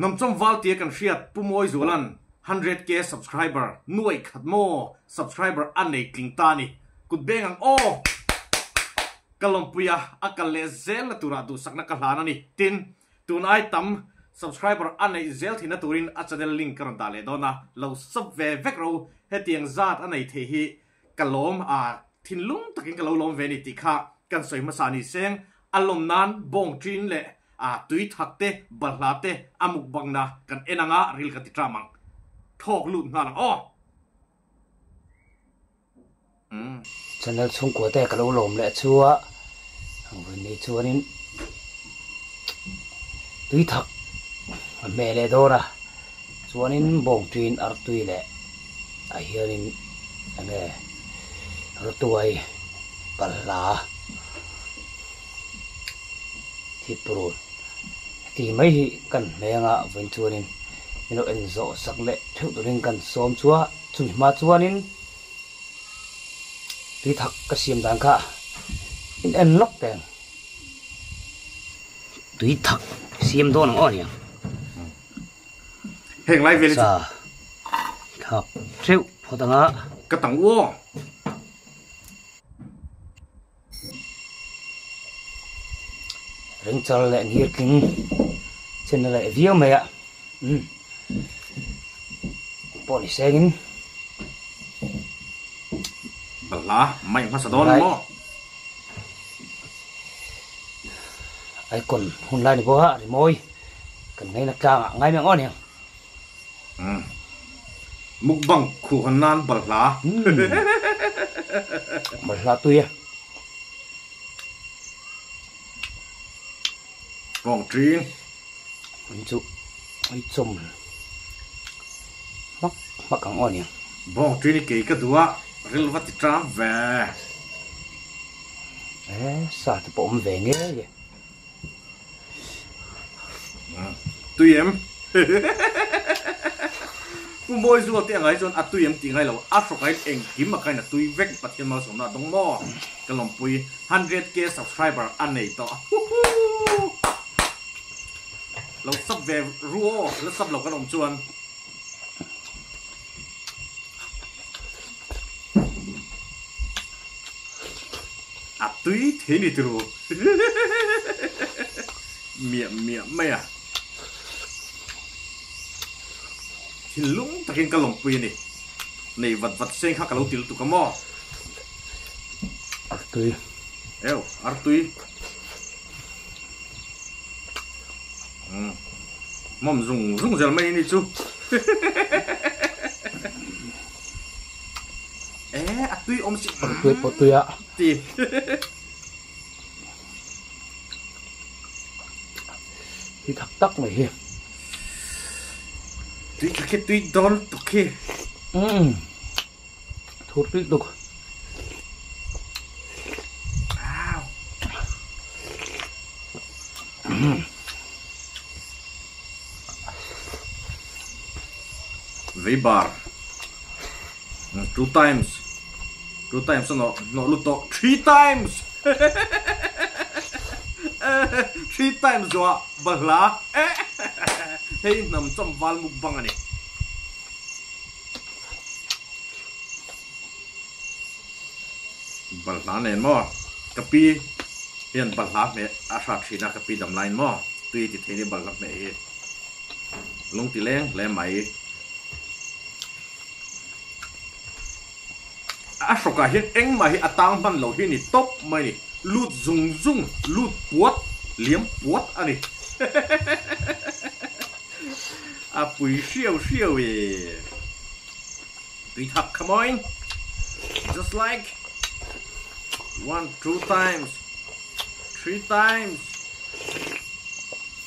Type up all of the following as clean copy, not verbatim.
Hnamchawm Valtia kan hriat Pu Mawizuala'n 100K subscriber nuaih khat maw subscriber a nei tling ta ni. Kut beng ang aw! Ka lawmpui a, a kal leh zel na turah duhsakna ka hlan a ni. Tin, tun ai tam subscriber a neih zel theihna turin a channel link ka rawn dah leh dawn a, lo sub ve vek ro. Hetiang zat a nei thei hi Ka lawm a, thinlung takin ka lo lawm ve ni tih kha kan sawi hmasa ni seng, a lawm nan bawng ṭin leh a tui thak te, balhla te a mukbangna kan en anga ril kan ti ṭam ang. Thawk lut nghal ang aw. Umm. Channel chhungkua te ka lo lawm leh chu a, vawiin chuanin tui thak a hmeh leh dawn a. Chuanin bawngṭin artui leh ah hianin enge rawtuai palhla thipurun ti mai hi kan hmeng a vawiin chuanin min lo en zawh sak leh theuh turin kan sawm chu a chumi hma chuanin tui thak ka siam dan kha in en lawk teng tui thak siam dawn ang aw aniang. Heng lai vel hi chu. Sa thak theuh phawt anga. Ka tang uaw. Ringchal leh ngir tling chen a leh viau mai a. Umm. Pawh ni sengin. Balhla mai hmasa dawn maw? Icon hun lai ni bawk a rimawi kan ngaina tlang ah ngai mai ang aw aniang. Umm mukbang khuh hawn nan balhla. Balhla tui e. Kawng ṭin. An chu ai chawm hmak hmak ang aw aniang. Bawng ṭin i kei ka duh a ril va ti ṭam ve. E sa te pawh awm ve ngei e. Tui em? Pu Mawizual te angai chuan a tui em tih ngai lo, a hrawkain engkim a kain a tui vek Pathian malsawmna a dawng maw? Ka lawmpui 100K subscriber a nei tawh huhuu. Lo sub ve ru aw, la sub lo kan awm chuan. A tui thei ni turu miah miah mai a. Thinlung takin ka lawmpui a ni. Nei vat vat seng kha ka lo ti lutuk a maw? Artui. Eo, artui. Umm. Mawm zung zung zel mai ni chu. E a tui awm si. Artui pawh tui a. Ti. Tui tak tak mai hi. Tui tak hi tui dawn tuk hi. Umm. Thur tui tuk. Vei bar two times two times a nawh nawh lut tawh three times three times zawh ah balhla eh hei hnam chawm val mukbang a ni. Balhla nen maw ka pi hian balhla hmeh a hrat thin a ka pi dam laiin maw tui ti thei ni balhla hmeh hi lung ti leng hle mai. A hrawkah hian engmah hi a tang hman lo hi ni tawp mai ni lut zung zung lut puat liam puat a ni a pui hriau hriau e. Tui thak kha mawi just like one two times three times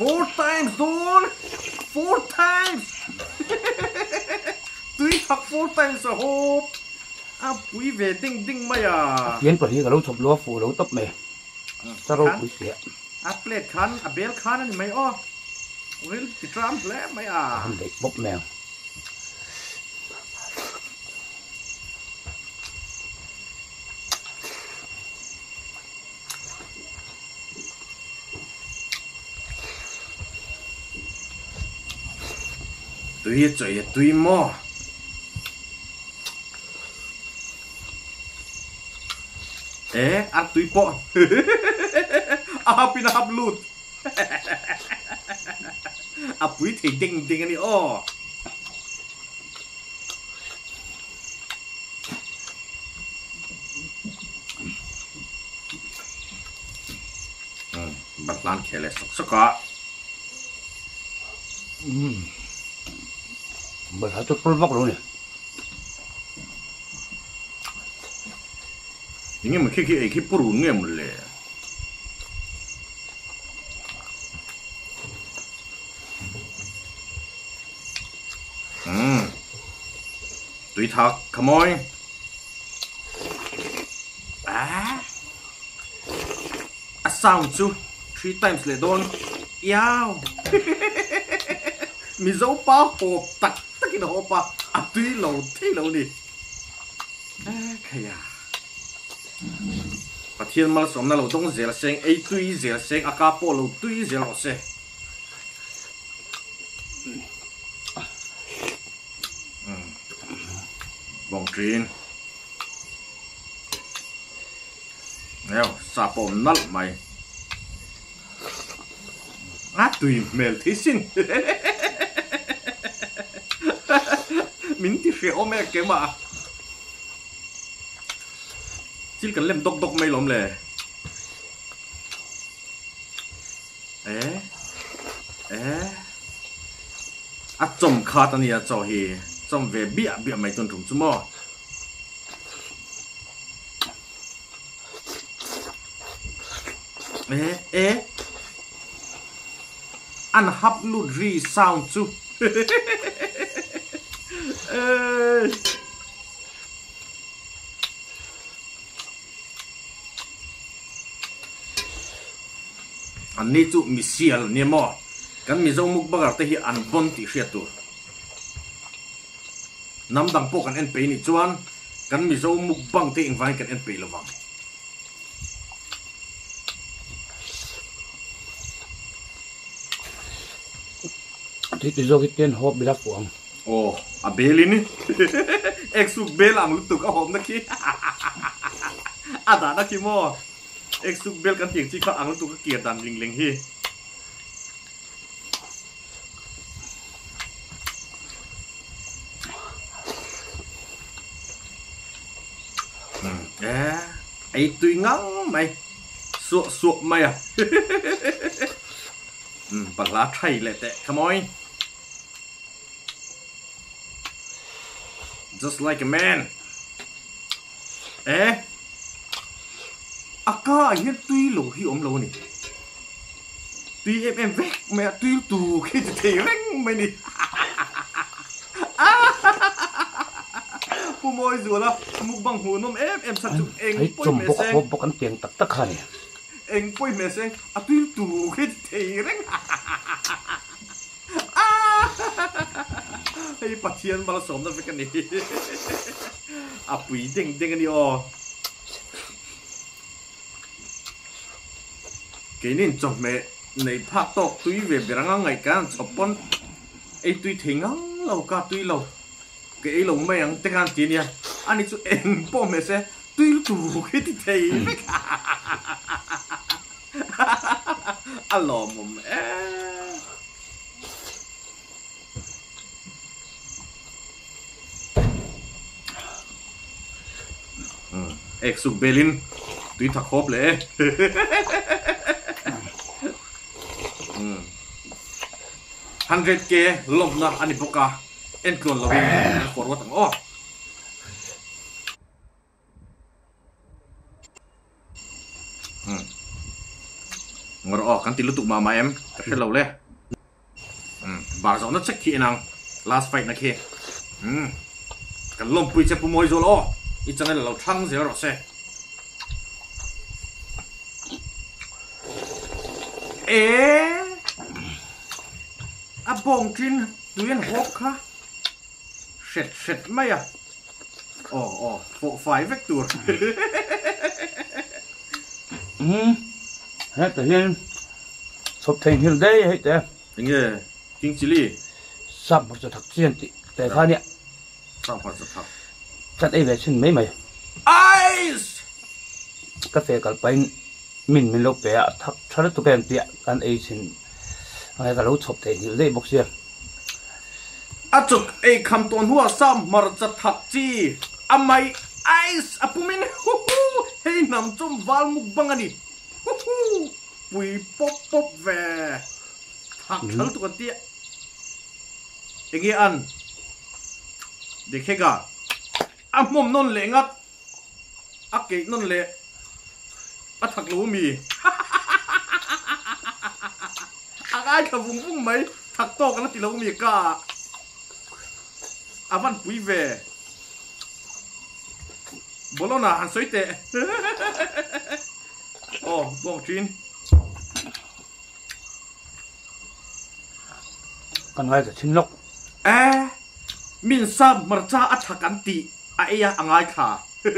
four times dawn four times tui thak four times a hawp a pui ve ding ding mai a. A fian pahnih ka lo chhawp lua fuh lo tawp mai ka ropui hle. A plate khan a bel khan a ni mai aw ril ti tram hle mai a. A han daih bawk mai ang. Tui a chawi a tui maw? E, ar tui pawh a hap in a hap lut. A pui thei deng deng a ni aw. Batlan khel leh sawk sawk a. Balhla chu pul vak lo ni. Enge maw khi khi ei khi purun nge maw le? Umm tui thak kha mawi. Ahh a sound chu 3 times leh dawn iau Mizo pa hawp tak takin a hawp a, a tui lo thei lo ni. Khaia Pathian malsawmna lo dawng zel seng, ei tui zel seng, a ka pawh lo tui zel rawh se. Bawng ṭin. Neu, sa pawh awm nalh mai. A tui hmel thei sin. Min ti hrehawm e keimah. Thil kan lem dawk dawk mai lawm le. E e a chawm khat a nia chaw hi chawm ve biah biah mai tun tum chu maw. E e an hap lut ri sound chu e. An ni chu misial nia maw? Kan Mizo mukbanger te hi an bawn tih hriat tur. Hnam dang pawh kan en peih nih chuan kan Mizo mukbang te engvangin kan en peih lo vang. Tui tui zawk hi ten hawp bila fuh ang. Aw, a bel in ek suk bel ang lutuk a hawpna khi a dahna khi maw ek suk bel kan tih ang chi kha ang lutuk a kir dan ling leng hi. E, ei tui ngang mai, suah suah mai a. Balhla thai leh teh kha mawi. Just like a man. Eh? A ka ah hian tui lo hi awm lo a ni. Tui em em vek mai a, tui tur khi ti thei reng mai ni. Pu Mawizuala mukbang hmuhnawm em em chhan chu eng pawi hmeh se. Hei bawk an tiang tak tak kha ni. Eng pawi hmeh se a tui tur khi ti thei reng. Hei Pathian malsawmna vek a ni. A pui deng deng a ni aw. Keinin chawhmeh nei phak tawk tui ve ber anga ngaih kan chhawp pawn ei tui thei ngang lo ka tui lo. Ka ei lo mai ang te khan ti a nia. Ani chu eng pawh hmeh se tui lutuk hi ti thei vek. A lawmawm e. Ek suk belin tui tha khawp leh e. 100k lawmna a ni bawk a, entluan lovin kan forward ang aw. Ngawr aw kan ti lutuk mah mah em ka hre lo le bar zawhna check khi en ang last fight na khi kan lawmpui che pu mawi zual aw i channel a lo thlang zel rawh se e a bawng tin tui an hawk kha hret hret mai a. Aw aw fawh fai vek tur. Umm hetah hian chhawp thei nghilh daih hei te. Enge king chilli? Sap hmarcha thak chian tih te kha nia. Sap hmarcha thak. Kan ei ve chhin mai mai. Ice! Ka fe kal pahin min min lo pe a, thak tha lutuk em tih kan ei chhin ange ka lo chhawp thei nghilh daih bawk sia. A chawk ei kham tawh hnuah sap hmarcha thak chi a mai ice a pumin huhu hei hnam chawm val mukbang a ni huhu pui pawp pawp ve. Thak tha lutuk an tia. Enge an Dekhega a hmawm nawn leh ngat a keih nawn leh a thak lo ami a ngaithla vung vung mai thak tawk a la ti lo ami ka a van pui ve Bologna han sawi teh aw bawng thin. Kan ngai ta thin lawk. E, min sap hmarcha a thak an tih a ei a, a ngai thla. E,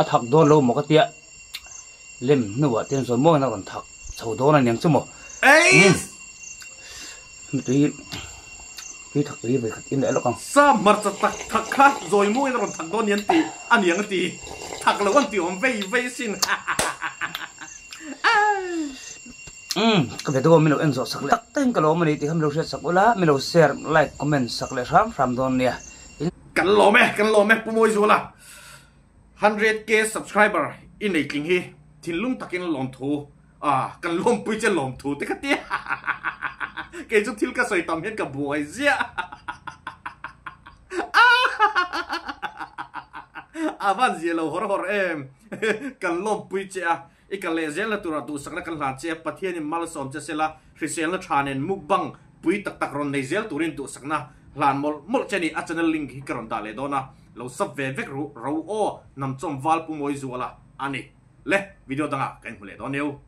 a thak dawn lo maw ka tia, lem hnuah te hian zawn mawiin a rawn thak chho dawn a niang chu maw. Eiss! Mi tui, tui thak tui vawi khat in leh lawk ang. Sap hmarcha tak thak kha zawi mawiin a rawn thak dawn ni an tih a niang a ti. Thak lo an ti awm vei vei sin. Umm ka video min lo en zawh sak leh tak takin ka lawm a ni tih kha min lo hriat sak ula, min lo share, like, comment sak leh hram hram dawn nia. In. Kan lawm e, kan lawm e Pu Mawizuala 100k subscriber i nei tling hi thinlung takin lawmthu ah kan lawmpui che lawmthu te kha tia kei chu thil ka sawi tam hian ka buai ziah a van zia lo hawr hawr em kan lawmpui che a I kal leh zelna turah duhsakna kan hlan che a, Pathianin malsawm che sela, hriselna tha nen mukbang pui tak tak rawn nei zel turin duhsakna hlan mawlh mawlh che ni. A channel link hi ka rawn dah leh dawn a, lo sub ve vek ru ro aw, Hnamchawm Valpu Mawizuala a ni. Le, video dangah ka inhmu leh dawn eo.